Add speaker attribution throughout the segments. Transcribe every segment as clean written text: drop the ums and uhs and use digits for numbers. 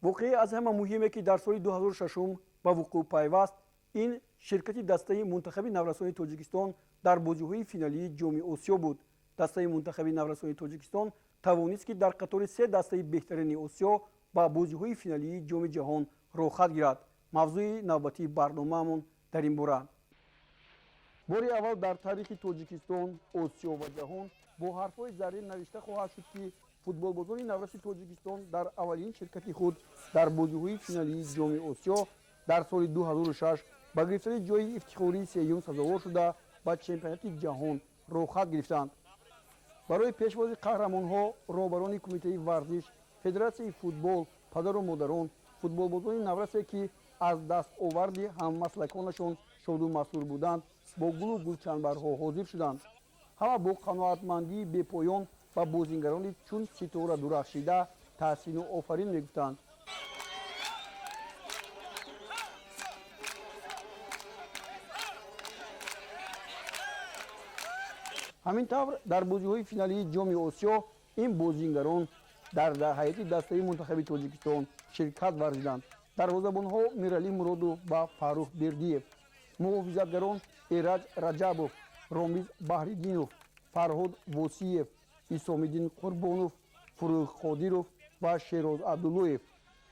Speaker 1: Воқеаи аз ҳама муҳиме, ки дар соли 2006 ба вуқӯъ пайваст, ин ширкати дастаи мунтахаби наврасони Тоҷикистон дар бозиҳои финалии Ҷоми Осиё буд. Дастаи мунтахаби наврасони Тоҷикистон тавонист, ки дар қатори се дастаи беҳтарини Осиё ба бозиҳои финалии Ҷоми ҷаҳон роҳхат гирад. Мавзӯи навбатии барномаамон дар ин бора. Бори аввал дар таърихи Тоҷикистон, Осиё ва ҷаҳон бо ҳарфҳои заррин навишта хоҳад шуд, ки футболбозони навраси Тоҷикистон дар аввалин ширкати худ дар бозиҳои финалии Ҷоми Осиё дар соли 2006 ба гирифтани ҷои ифтихории сеюм сазовор шуда, ба чемпионати ҷаҳон роҳхат гирифтанд. Барои пешвози қаҳрамонҳо роҳбарони кумитаи варзиш, федератсияи футбол, падару модарон, футболбозони наврасе, ки аз дастоварди ҳаммаслаконашон шоду масрур буданд, бо гулу гулчанбарҳо ҳозир шуданд. Ҳама бо қаноатмандии бепоён ба бозингарони чун ситора дурахшида таҳсину офарин мегуфтанд. Ҳамин тавр, дар бозиҳои финалии Ҷоми Осиё ин бозингарон дар ҳайати дастаи мунтахаби Тоҷикистон ширкат варзиданд. Дарвозабонҳо Миралӣ Муродов ва Фаррух Бердиев, муҳофизатгарон Эраҷ Раҷабов, Ромиз Баҳриддинов, Фарҳод Восиев, Исомиддин Қурбонов, Фурӯғ Қодиров ва Шероз Абдуллоев,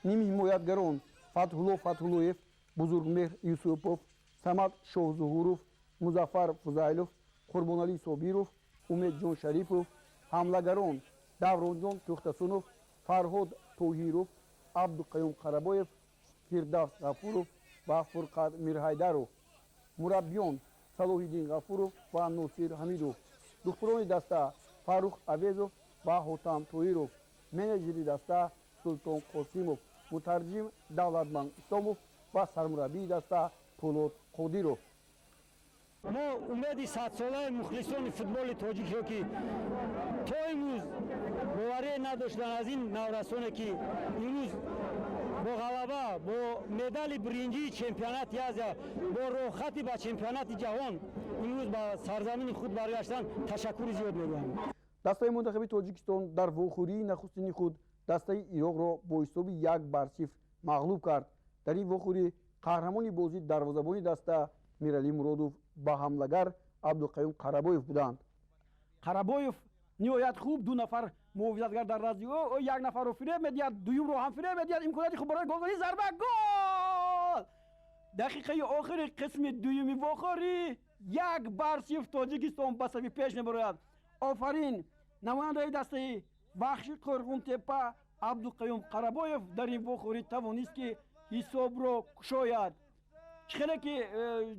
Speaker 1: нимҳимоятгарон Фатҳулло Фатҳуллоев, Бузургмеҳр Юсупов, Самад Шоҳзуҳуров, Музаффар Фузайлов, Қурбоналӣ Собиров, Умедҷон Шарипов, ҳамлагарон Давронҷон Тӯхтасунов, Фарҳод Тоҳиров, Абдуқаюм Қарабоев, Фирдавс Ғафуров ва Фурқат Мирҳайдаров, мураббиён Салоҳиддин Ғафуров ва Носир Ҳамидов, духтурони даста Фаррух Авезов ва Ҳотам Тоиров, менеҷери даста Султон Қосимов, мутарҷим Давлатманд Исомов ва сармураббии даста Пӯлод Қодиров.
Speaker 2: Мо умеди садсолаи мухлисони футболи тоҷикро, ки то имрӯз боварие надоштанд аз ин наврасоне, ки имрӯз бо ғалаба, бо медали биринҷии чемпионати Азия, бо роҳхати ба чемпионати ҷаҳон имрӯз ба сарзамини худ баргаштанд, ташаккури зиёд мегӯям.
Speaker 1: Дастаи мунтахаби Тоҷикистон дар вохӯрии нахустини худ дастаи Ироқро бо ҳисоби 1-0 мағлуб кард. Дар ин вохӯрӣ қаҳрамони бозӣ дарвозабони даста Миралӣ Муродов ба ҳамлагар Абдуқаюм Қарабоев буданд. Қарабоев ниҳоят хуб, ду нафар муҳофизатгар дар назди ӯ, як нафарро фиреб медиҳад, дуюмро ҳам фиреб медиҳад. Имконияти хуб барои голзанӣ, зарба, гол! Дақиқаи охири қисми дуюми вохӯрӣ 1-0 Тоҷикистон ба сафи пеш мебарояд. Офарин! Намояндаи дастаи Вахши Қӯрғонтеппа Абдуқаюм Қарабоев дар ин вохӯрӣ тавонист, ки ҳисобро кушояд. Чӣ хеле ки,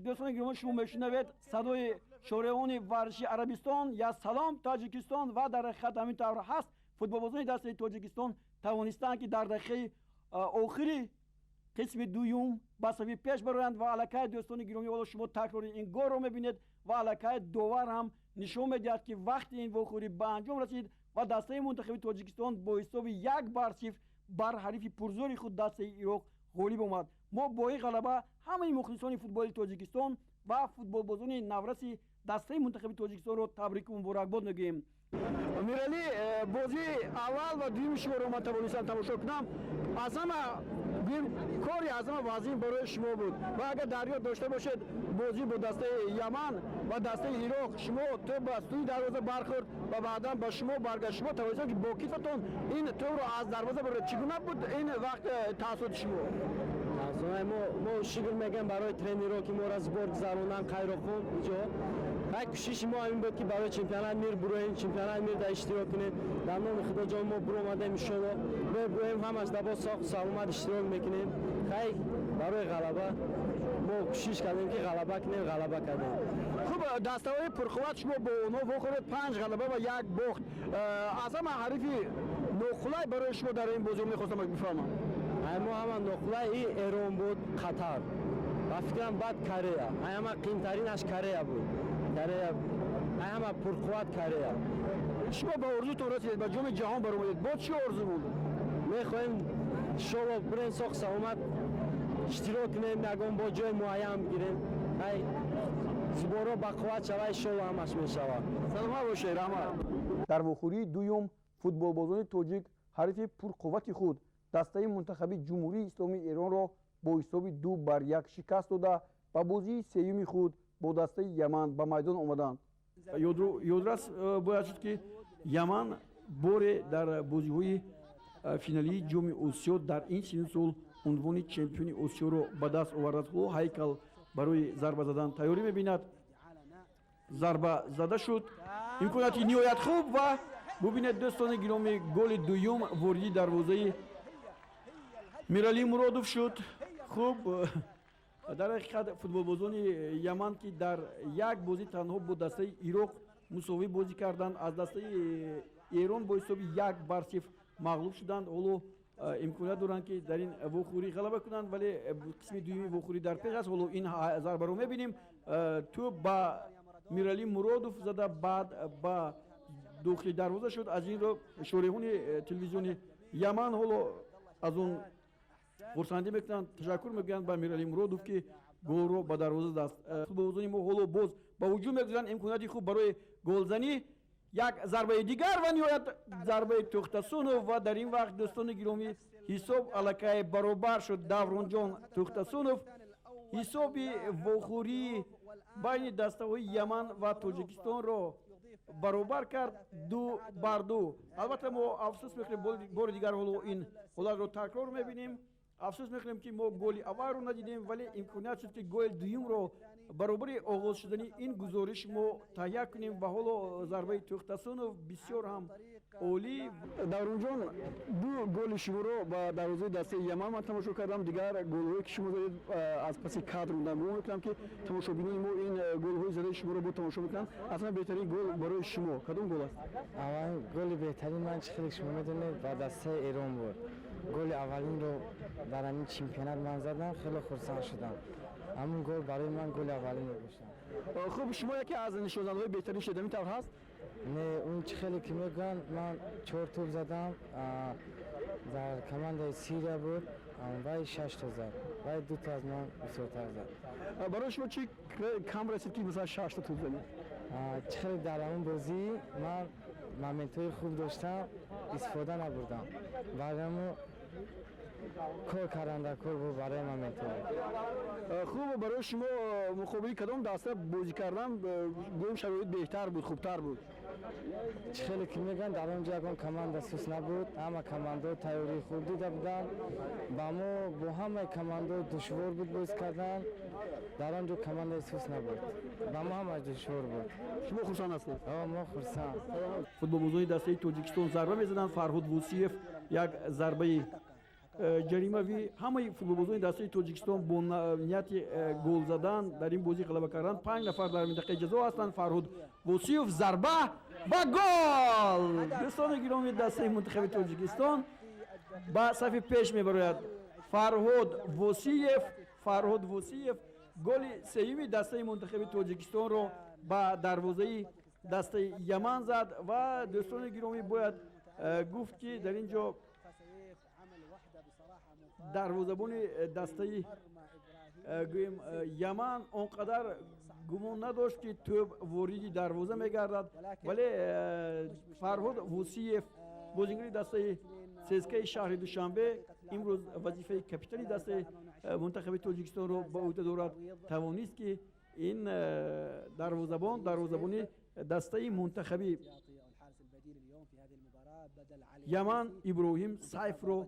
Speaker 1: дӯстони гиромӣ, шумо мешунавед садои шореҳони варзиши Арабистон: «Я салом, Тоҷикистон!» Ва дар ҳақиқат ҳамин тавр ҳаст. Футболбозони дастаи Тоҷикистон тавонистанд, ки дар дақиқаи охири қисми дуюм ба сафи пеш бароянд. Ва аллакай, дӯстони гиромӣ, ҳоло шумо такрори ин голро мебинед ва аллакай довар ҳам нишон медиҳад, ки вақти ин вохӯрӣ ба анҷом расид ва дастаи мунтахаби Тоҷикистон бо ҳисоби 1-0 бар ҳарифи пурзӯри худ, дастаи Ироқ, ғолиб омад. Мо бо ин ғалаба ҳамаи мухлисони футболи Тоҷикистон ва футболбозони навраси дастаи мунтахаби Тоҷикистонро табрику муборакбод мегӯем. Миралӣ, бозии аввал ва дуюми шуморо ман тавонистам тамошо кунам. Аз ҳама гӯем, кори аз ҳама вазин барои шумо буд ва агар дар ёд дошта бошед, бозӣ бо дастаи Яман ва дастаи Ироқ, шумо тӯб ба сӯи дарвоза бархӯрд ва баъдан ба шумо баргашт. Шумо тавонистед, ки бо китфатон ин тӯбро аз дарвоза баред. Чӣ гуна буд ин вақт таассуроти шумо?
Speaker 2: Мо шукр мегӯем барои тренерҳо, ки моро сбор гузарондан Қайроққум иҷо. Ҳай, кӯшиши мо ҳамин буд, ки барои чемпионат мир буроем, чемпионат мир дар иштирок кунем. Дар номи Худоҷон мо буромадем. Иншолло, мебуроем, ҳамаш дар боз соҳу саломат иштирок мекунем. Хай, барои ғалаба мо кӯшиш кардем, ки ғалаба кунем, ғалаба кардем.
Speaker 1: Хуб, дастаҳои пурқувват шумо бо онҳо вохӯред, панҷ ғалаба ва як бохт. Аз ҳама ҳарифи нохулай барои шумо дар ин бозиҳо мехостам бифаҳмам.
Speaker 2: Мо ҳама нохулай и Эрон буд, Қатар ва фикрам баъд Корея. Ҳама қиинтаринаш Корея буд, Корея ҳама пурқувват, Корея.
Speaker 1: Шумо ба орзутон расидед, ба Ҷоми ҷаҳон баромадед. Боз чӣ орзу монд?
Speaker 2: Мехоҳем, иншолло, бирем, соҳ саломат иштирок кунем, ягон бо ҷои муайян бигирем. Ай сборо ба қувват шава, иншолло, ҳамаш мешавад.
Speaker 1: Саломат бошед, раҳмат. Дар вохӯрии дуюм футболбозони тоҷик ҳарифи пурқуввати худ, Дастаи мунтахаби Ҷумҳурии Исломии Эронро бо ҳисоби 2-1 шикаст дода, ба бозии сеюми худ бо дастаи Яман ба майдон омаданд. Ёдрас бояд шуд, ки Яман боре дар бозиҳои финалии Ҷоми Осиё дар ин сину сол унвони чемпиони Осиёро ба даст овардааст. Ҳоло Ҳайкал барои зарба задан тайёрӣ мебинад. Зарба зада шуд, имконияти ниҳоят хуб, ва бубинед, дӯстони гиромӣ, голи дуюм вориди дарвозаи Миралӣ Муродов шуд. Хуб, дар ҳақиқат, футболбозони Яман, ки дар як бозӣ танҳо бо дастаи Ироқ мусовӣ бозӣ карданд, аз дастаи Эрон бо ҳисоби 1-0 мағлуб шуданд, ҳоло имконият доранд, ки дар ин вохӯрӣ ғалаба кунанд, вале қисми дуюми вохӯрӣ дар пеш аст. Ҳоло ин зарбаро мебинем. Тӯб ба Миралӣ Муродов зада, баъд ба дохили дарвоза шуд. Аз ин рӯ шореҳони телевизиони Яман ҳоло аз он хурсандӣ мекунанд, ташаккур мекунанд ба Миралӣ Муродов, ки голро ба дарвоза задаст. Футболбозони мо ҳоло боз ба ҳуҷум мегузаранд. Имконияти хуб барои голзанӣ, як зарбаи дигар ва ниҳоят зарбаи Тӯхтасунов, ва дар ин вақт, дӯстони гиромӣ, ҳисоб аллакай баробар шуд. Давронҷон Тӯхтасунов ҳисоби вохӯрии байни дастаҳои Яман ва Тоҷикистонро баробар кард, 2-2. Албатта, мо афсӯс мекунем, бори дигар ҳоло ин ҳолатро такрор мебинем. Афсӯс мекунем, ки мо голи аввалро надидем, вале имконият шуд, ки голи дуюмро баробари оғоз шудани ин гузориш мо таҳия кунем. Ва ҳоло зарбаи Тӯхтасунов бисёр ҳам олӣ. Давронҷон, ду голи шуморо ба дарвозаи дастаи Яман ман тамошо кардам. Дигар голҳое, ки шумо задед, аз паси кадр буданд. Гумон мекунам, ки тамошобинони мо ин голҳои задаи шуморо бо тамошо мекунанд. Аслан, беҳтарин гол барои шумо кадом гол аст?
Speaker 2: Аввал голи беҳтарин ман, чӣ хеле шумо медонед, ба дастаи Эрон буд. Голи аввалинро дар ҳамин чемпионат ман задам, хеле хурсанд шудам. Ҳамун гол барои ман голи аввалин мебошад.
Speaker 1: Хуб, шумо яке аз нишонзанҳои беҳтарин шуд, ҳамин тавр ҳаст?
Speaker 2: Не, он чӣ хеле ки мегӯянд, ман чор тӯб задам. Дар командаи Сирия буд, вай шаш то зад, вай ду то аз ман бисёртар зад.
Speaker 1: Барои шумо чӣ кам расид, ки масалан шашта тӯб занед?
Speaker 2: Чӣ хеле дар ҳамон бозӣ ман моментҳои хуб доштам, истифода набурдам. Барои ҳамо кор кардан дар кор буд барои моментҳо.
Speaker 1: Хуб, барои шумо муқобили кадом даста бозӣ кардан, гӯем, шароит беҳтар буд, хубтар буд?
Speaker 2: Чӣ хеле ки мегӯянд, дар он ҷо ягон команда сус набуд, ҳама командаҳо тайёрии хуб дида буданд. Ба мо бо ҳамаи командаҳо душвор буд бозӣ кардан. Дар он ҷо командаи сус набуд, ба мо ҳамаш душвор буд.
Speaker 1: Шумо хурсанд ҳастед?
Speaker 2: Мо хурсанд.
Speaker 1: Футболбозони дастаи Тоҷикистон зарба мезананд. Фарҳуд Вусиев, як зарбаи ҷаримавӣ. Ҳамаи футболбозони дастаи Тоҷикистон бо нияти гол задан, дар ин бозӣ ғалаба кардан, панҷ нафар дар минтақаи ҷазо ҳастанд. Фарҳуд Восиев, зарба ва гол! Дӯстони гиромӣ, дастаи мунтахаби Тоҷикистон ба сафи пеш мебарояд. Фарҳод Восиев, Фарҳод Восиев голи сеюми дастаи мунтахаби Тоҷикистонро ба дарвозаи дастаи Яман зад. Ва, дӯстони гиромӣ, бояд гуфт, ки дар ин ҷо дарвозабони дастаи, гӯем, Яман он қадар гумон надошт, ки тӯб вориди дарвоза мегардад, вале Фарҳод Вусиев, бозингари дастаи ЦСКАи шаҳри Душанбе, имрӯз вазифаи капитани дастаи мунтахаби Тоҷикистонро ба ӯҳда дорад, тавонист, ки ин дарвозабон, дарвозабони дастаи мунтахаби Яман Иброҳим Сайфро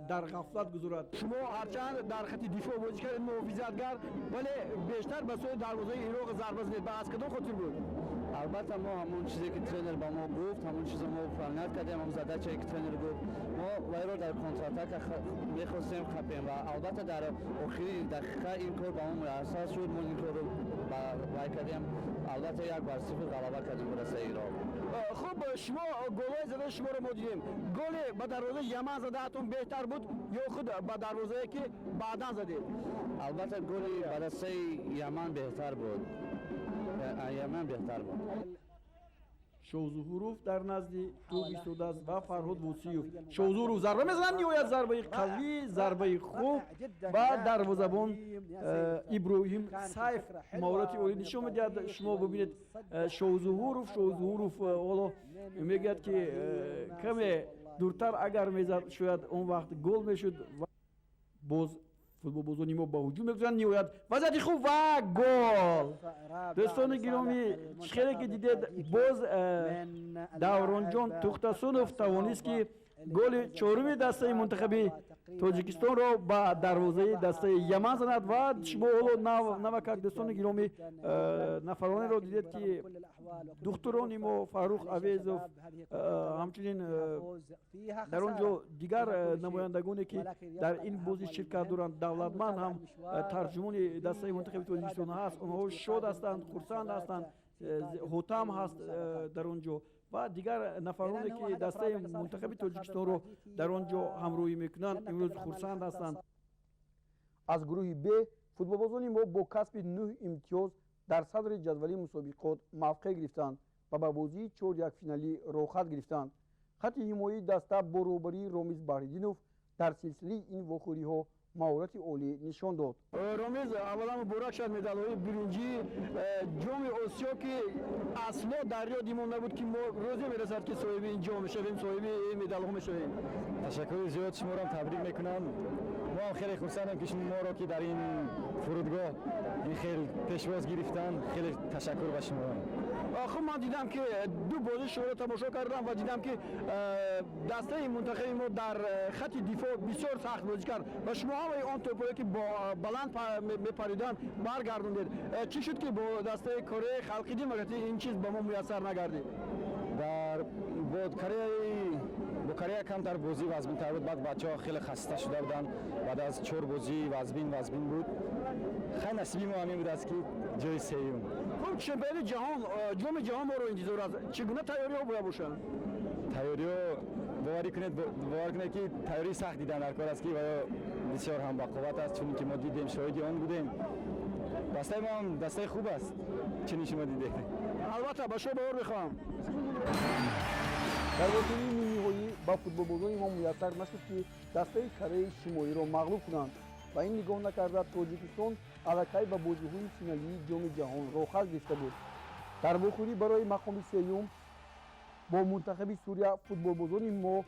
Speaker 1: дар ғафлат гузорад. Шумо ҳарчанд дар хати дифоъ бозӣ кардед, муҳофизатгар, вале бештар ба сӯи дарвозаи Ироқ зарба задед. Ба аз кадом хотир буд?
Speaker 2: Албатта, мо ҳамон чизе, ки тренер ба мо гуфт, ҳамон чизо мо выполнять кардем. Ҳамон задачае, ки тренер гуфт, мо вайро дар контратака мехостем қапем ва албатта дар охири дақиқа ин кор ба мо муяссар шуд. Мо ин корро вай кардем, албатта 1-0 ғалаба кардем ба дастаи Ироқ.
Speaker 1: Хуб, шумо голҳои задаи шуморо мо дидем. Голе ба дарвозаи Яман задаатон беҳтар буд ё худ ба дарвозае, ки баъдан задед?
Speaker 2: Албатта, голи ба дастаи Яман беҳтар буд, Яман беҳтар буд.
Speaker 1: Шоҳзуҳуров дар назди тӯб истодааст ва Фарҳод Вусиев. Шоҳзуҳуров зарба мезанад, ниҳоят зарбаи қавӣ, зарбаи хуб ва дарвозабон Иброҳим Сайф маҳорати олӣ нишон медиҳад. Шумо бибинед, Шоҳзуҳуров ҳоло мегӯяд, ки каме дуртар агар мезад, шояд он вақт гол мешуд. Боз футболбозони мо ба ҳуҷум мегузаранд. Ниҳоят вазъияти хуб ва гол! Дӯстони гиромӣ, чӣ хеле ки дидед, боз Давронҷон Тухтасунов тавонист, ки голи чоруми дастаи мунтахаби Тоҷикистонро ба дарвозаи дастаи Яман занад. Ва шумо ҳоло навакак, дӯстони гиромӣ, нафаронеро дидед, ки духтурони мо Фаррух Авезов, ҳамчунин дар он ҷо дигар намояндагоне, ки дар ин бозӣ ширкат доранд, Давлатманд ҳам тарҷумони дастаи мунтахаби Тоҷикистон ҳаст, онҳо шод ҳастанд, хурсанд ҳастанд. Ҳотам ҳаст дар он ҷо ва дигар нафароне, ки дастаи мунтахаби Тоҷикистонро дар он ҷо ҳамроҳӣ мекунанд, имрӯз хурсанд ҳастанд. Аз гурӯҳи Б футболбозони мо бо касби 9 имтиёз дар садри ҷадвали мусобиқот мавқеъ гирифтанд ва ба бозии чорякфиналӣ роҳхат гирифтанд. Хатти ҳимояи даста бо роҳбарии Ромиз Баҳриддинов дар силсилаи ин вохӯриҳо маҳорати олӣ нишон дод. Ромиз, аввалан муборак шуд медалҳои биринҷии Ҷоми Осиё, ки асло дар ёди мо набуд, ки мо рӯзе мерасад, ки соҳиби ин ҷом мешавем, соҳиби ин медалҳо мешавем.
Speaker 3: Ташаккури зиёд, шуморо табрик мекунам. Мо ҳам хеле хурсандем, ки шуморо ки дар ин фурудгоҳ ин хел пешвоз гирифтанд. Хеле ташаккур ба шумо.
Speaker 1: Хуб, ман дидам, ки ду бозии шуморо тамошо кардам ва дидам, ки дастаи мунтахаби мо дар хатти дифоъ бисёр сахт бозӣ кард ва шумо ҳамаи он тӯпҳое, ки бо баланд мепариданд, баргардондед. Чӣ шуд, ки бо дастаи Кореяи Халқи Демократӣ ин чиз ба мо муяссар нагардид?
Speaker 3: Дар бо Кореяи бо Корея камтар бозӣ вазминтар буд. Баъд бачаҳо хеле хаста шуда буданд, баъд аз чор бозӣ вазмин буд. Хай, насиби мо ҳамин будааст, ки ҷои сеюм.
Speaker 1: Хуб, чемпиони ҷаҳон, Ҷоми ҷаҳон моро интизор аст. Чӣ гуна тайёриҳо бояд бошанд?
Speaker 3: Тайёриҳо, боварӣ кунед, ки тайёрии сахт дидан дар кор аст, ки ваё бисёр ҳам бақувват аст, чуне ки мо дидем, шоҳиди он будем. Дастаи мо ҳам дастаи хуб аст, чуне шумо дидед.
Speaker 1: Албатта, ба шумо бовар мехоҳам. Дар вохӯрии нимниҳоӣ ба футболбозони мо муяссар нашуд, ки дастаи Кореяи Шимолиро мағлуб кунанд ва ин нигоҳ накарда, Тоҷикистон аллакай ба бозиҳои финалии Ҷоми ҷаҳон роҳхат гирифта буд. Дар вохӯрӣ барои мақоми сеюм бо мунтахаби Сурия футболбозони мо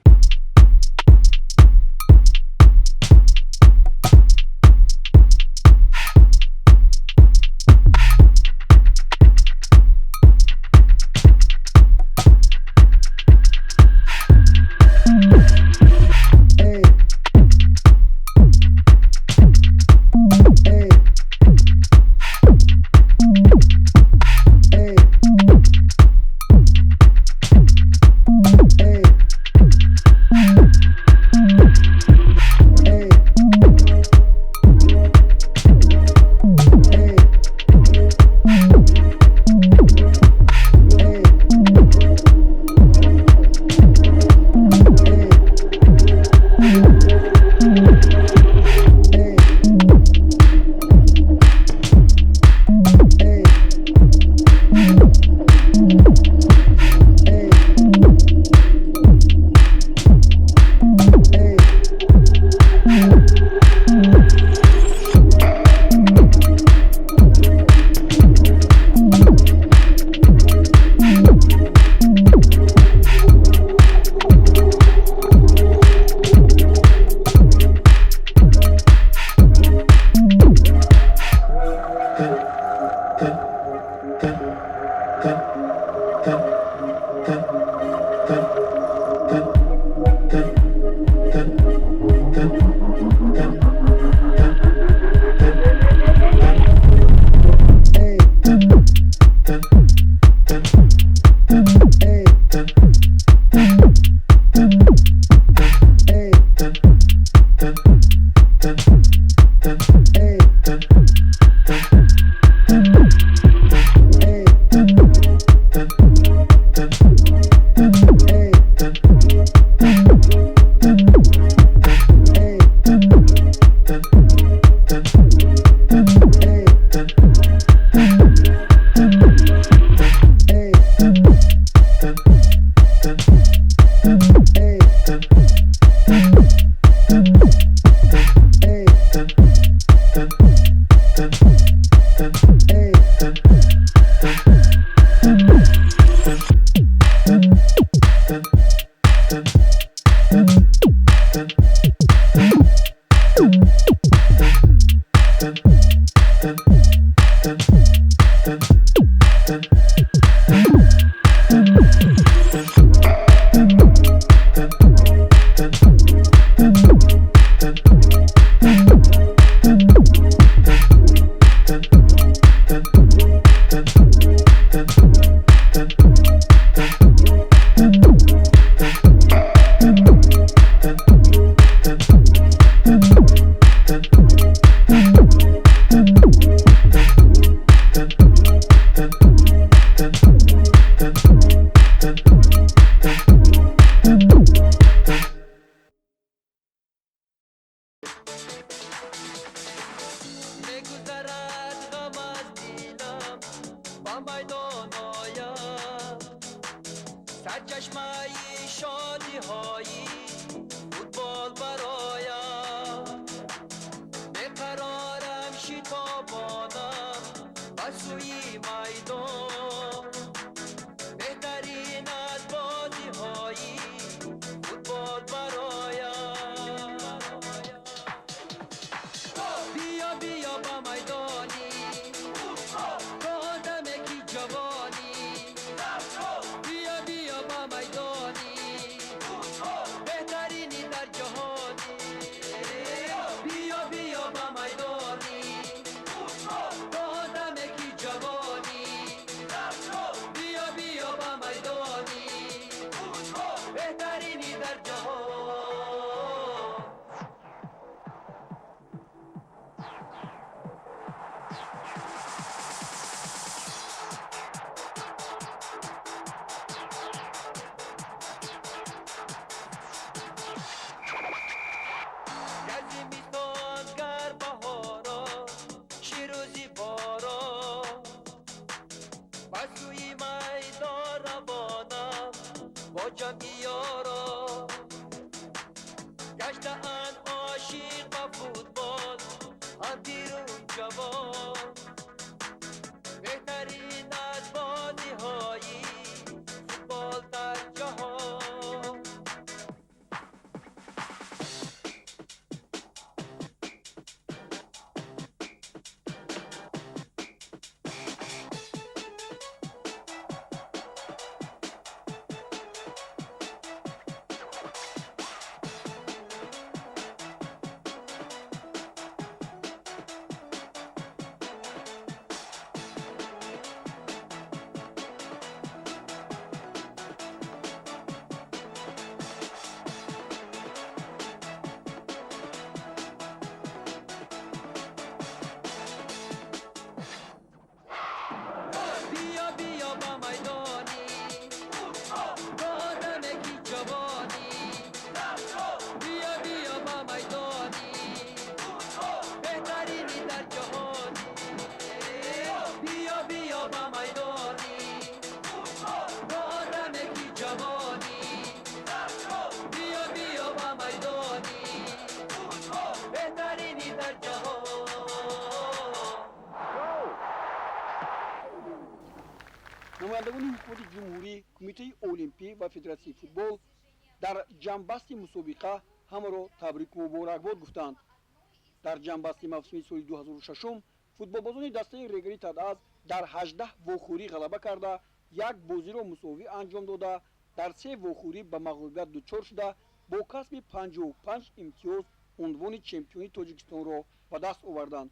Speaker 4: Ба майдон оям, сарчашмаи шодиҳои футбол бароям. Беқарорам, шитобонам ба сӯи майдон, беҳтарин аз бозиҳои футбол бароям. Биё, биё ба майдони, то одаме ки ҷавонӣ. Биё, биё ба майдони, беҳтарини дар ҷаҳонӣ. Биё, биё ба майдони, то одаме ки ҷавонӣ. Биё, биё ба майдони, беҳтарини дар ҷаҳон. Гар зимистон, гар баҳоро, ширӯзи борон, ба сӯи майдон равонам бо ҷамъи ёрон. Гаштаанд ошиқ ба футбол ҳам пиру ҷавон, беҳтарин аз бозиҳои футбол дар ҷаҳон. Биё, биё ба майдони, то одаме ки ҷавонӣ. Биё, биё ба майдони, беҳтарини дар ҷаҳонӣ. Биё, биё ба майдони, то одаме ки ҷавонӣ. Биё, биё ба майдони, беҳтарини дар ҷаҳон.
Speaker 1: Намояндагони ҳукумати ҷумҳурӣ, Кумитаи Олимпӣ ва Федератсияи футбол дар ҷамъбасти мусобиқа ҳамаро табрику муборакбод гуфтанд. Дар ҷамъбасти мавсими соли 2006 футболбозони дастаи Регари Тадаз дар 18 вохӯрӣ ғалаба карда, як бозиро мусовӣ анҷом дода, дар се вохӯрӣ ба мағлубият дучор шуда, бо касби 55 имтиёз унвони чемпиони Тоҷикистонро ба даст оварданд.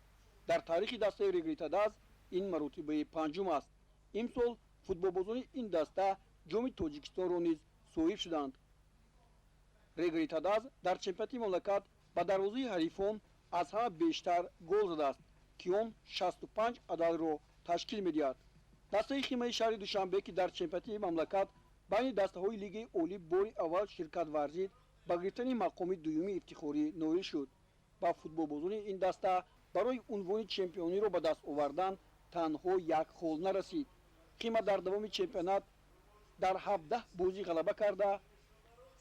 Speaker 1: Дар таърихи дастаи Регари Тадаз ин маротибаи панҷум аст. Имсол футболбозони ин даста Ҷоми Тоҷикистонро низ соҳиб шуданд. Регари Тадаз дар чемпионати мамлакат ба дарвозаи ҳарифон аз ҳама бештар гол задааст, ки он 65 ададро ташкил медиҳад. Дастаи Химаи шаҳри Душанбе, ки дар чемпионати мамлакат байни дастаҳои лигаи олӣ бори аввал ширкат варзид, ба гирифтани мақоми дуюми ифтихорӣ ноил шуд. Ба футболбозони ин даста барои унвони чемпиониро ба даст овардан танҳо як хол нарасид. Хима дар давоми чемпионат дар 17 бозӣ ғалаба карда,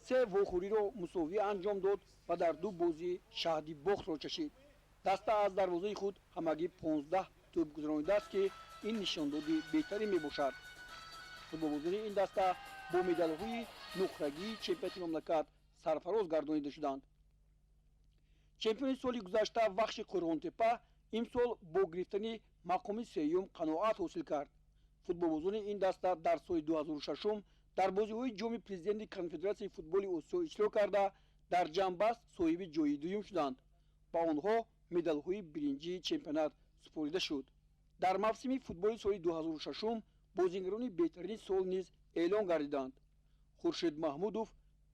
Speaker 1: се вохӯриро мусовӣ анҷом дод ва дар ду бозӣ шаҳди бохтро чашид. Даста аз дарвозаи худ ҳамагӣ 15 тӯб гузаронидааст, ки ин нишондоди беҳтарин мебошад. Футболбозони ин даста бо медалҳои нуқрагии чемпионати мамлакат сарфароз гардонида шуданд. Чемпиони соли гузашта Вахши Қӯрғонтеппа имсол бо гирифтани мақоми сеюм қаноат ҳосил кард. Футболбозони ин даста дар соли 2006 дар бозиҳои Ҷоми Президенти Конфедератсияи футболи Осиё иштирок карда, дар ҷамъбаст соҳиби ҷои дуюм шуданд. Ба онҳо медалҳои биринҷии чемпионат супорида шуд. Дар мавсими футболи соли 2006 бозигарони беҳтарини сол низ эълон гардиданд. Хуршед Маҳмудов,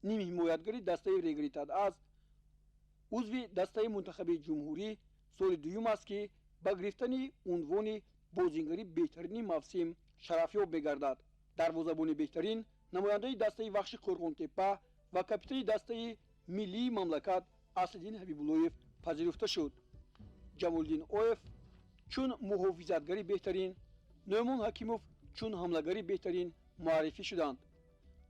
Speaker 1: нимҳимоятгари дастаи Регари Тадаз, узви дастаи мунтахаби ҷумҳурӣ, соли дуюм аст, ки ба гирифтани унвони бозингари беҳтарини мавсим шарафёб мегардад. Дарвозабони беҳтарин намояндаи дастаи Вахши Қӯрғонтеппа ва капитани дастаи миллии мамлакат Аслиддин Ҳабибуллоев пазируфта шуд. Ҷамолиддин Оев чун муҳофизатгари беҳтарин Нӯъмон Ҳакимов чун ҳамлагари беҳтарин муаррифӣ шуданд.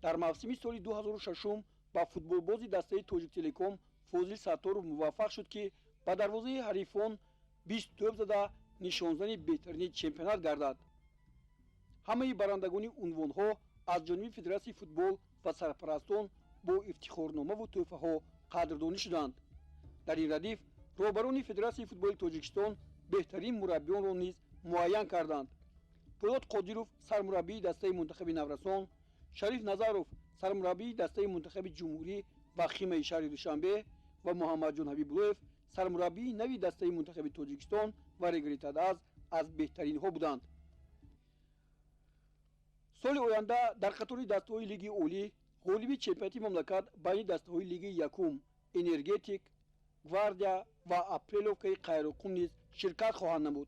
Speaker 1: Дар мавсими соли 2006 ба футболбози дастаи Тоҷиктелеком Фозил Сатторов муваффақ шуд, ки ба дарвозаи ҳарифон 20 тӯб зада, нишонзани беҳтарини чемпионат гардад. Ҳамаи барандагони унвонҳо аз ҷониби Федератсияи футбол ва сарпарастон бо ифтихорномаву тӯҳфаҳо қадрдонӣ шуданд. Дар ин радиф роҳбарони Федератсияи футболи Тоҷикистон беҳтарин мураббиёнро низ муайян карданд. Пӯлод Қодиров, сармураббии дастаи мунтахаби наврасон, Шариф Назаров, сармураббии дастаи мунтахаби ҷумҳурӣ ва Химаи шаҳри Душанбе, ва Муҳаммадҷон Ҳабибуллоев, сармураббии нави дастаи мунтахаби Тоҷикистон ва Регар-ТадАЗ, аз беҳтаринҳо буданд. Соли оянда дар қатори дастаҳои Лиги Олӣ ғолиби чемпионати мамлакат байни дастаҳои Лиги якум Энергетик, Гвардия ва Апреловкаи Қайроқум низ ширкат хоҳанд намуд.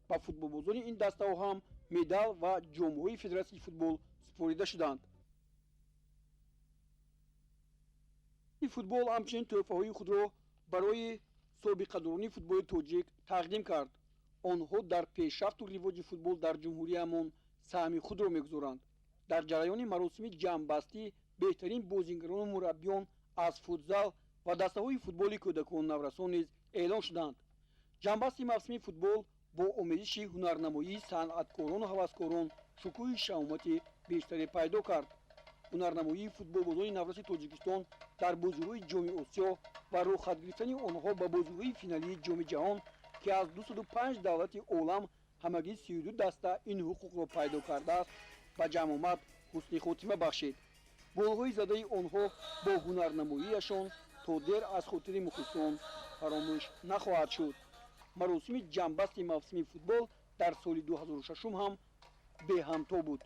Speaker 1: Ба футболбозони ин дастаҳо ҳам медал ва ҷомҳои Федератсияи футбол супорида шуданд. Футбол ҳамчунин тӯҳфаҳои худро барои собиқадорони футболи тоҷик тақдим кард. Онҳо дар пешрафту ривоҷи футбол дар ҷумҳуриямон саҳми худро мегузоранд. Дар ҷараёни маросими ҷамъбастӣ беҳтарин бозингарону мураббиён аз футзал ва дастаҳои футболи кӯдакону наврасон низ эълон шуданд. Ҷамъбасти мавсими футбол бо омезиши ҳунарнамоии санъаткорону ҳаваскорон шукӯҳи шаҳомати бештаре пайдо кард. Ҳунарнамоии футболбозони навраси Тоҷикистон дар бозиҳои Ҷоми Осиё ва рӯхат гирифтани онҳо ба бозиҳои финалии Ҷоми Ҷаҳон, ки аз 205 давлати олам ҳамагӣ 32 даста ин ҳуқуқро пайдо кардааст, ба ҷамъомад ҳусни хотима бахшид. Голҳои задаи онҳо бо ҳунарнамоиашон то дер аз хотири мухлисон фаромӯш нахоҳад шуд. Маросими ҷамъбасти мавсими футбол дар соли 2006 ҳам беҳамто буд.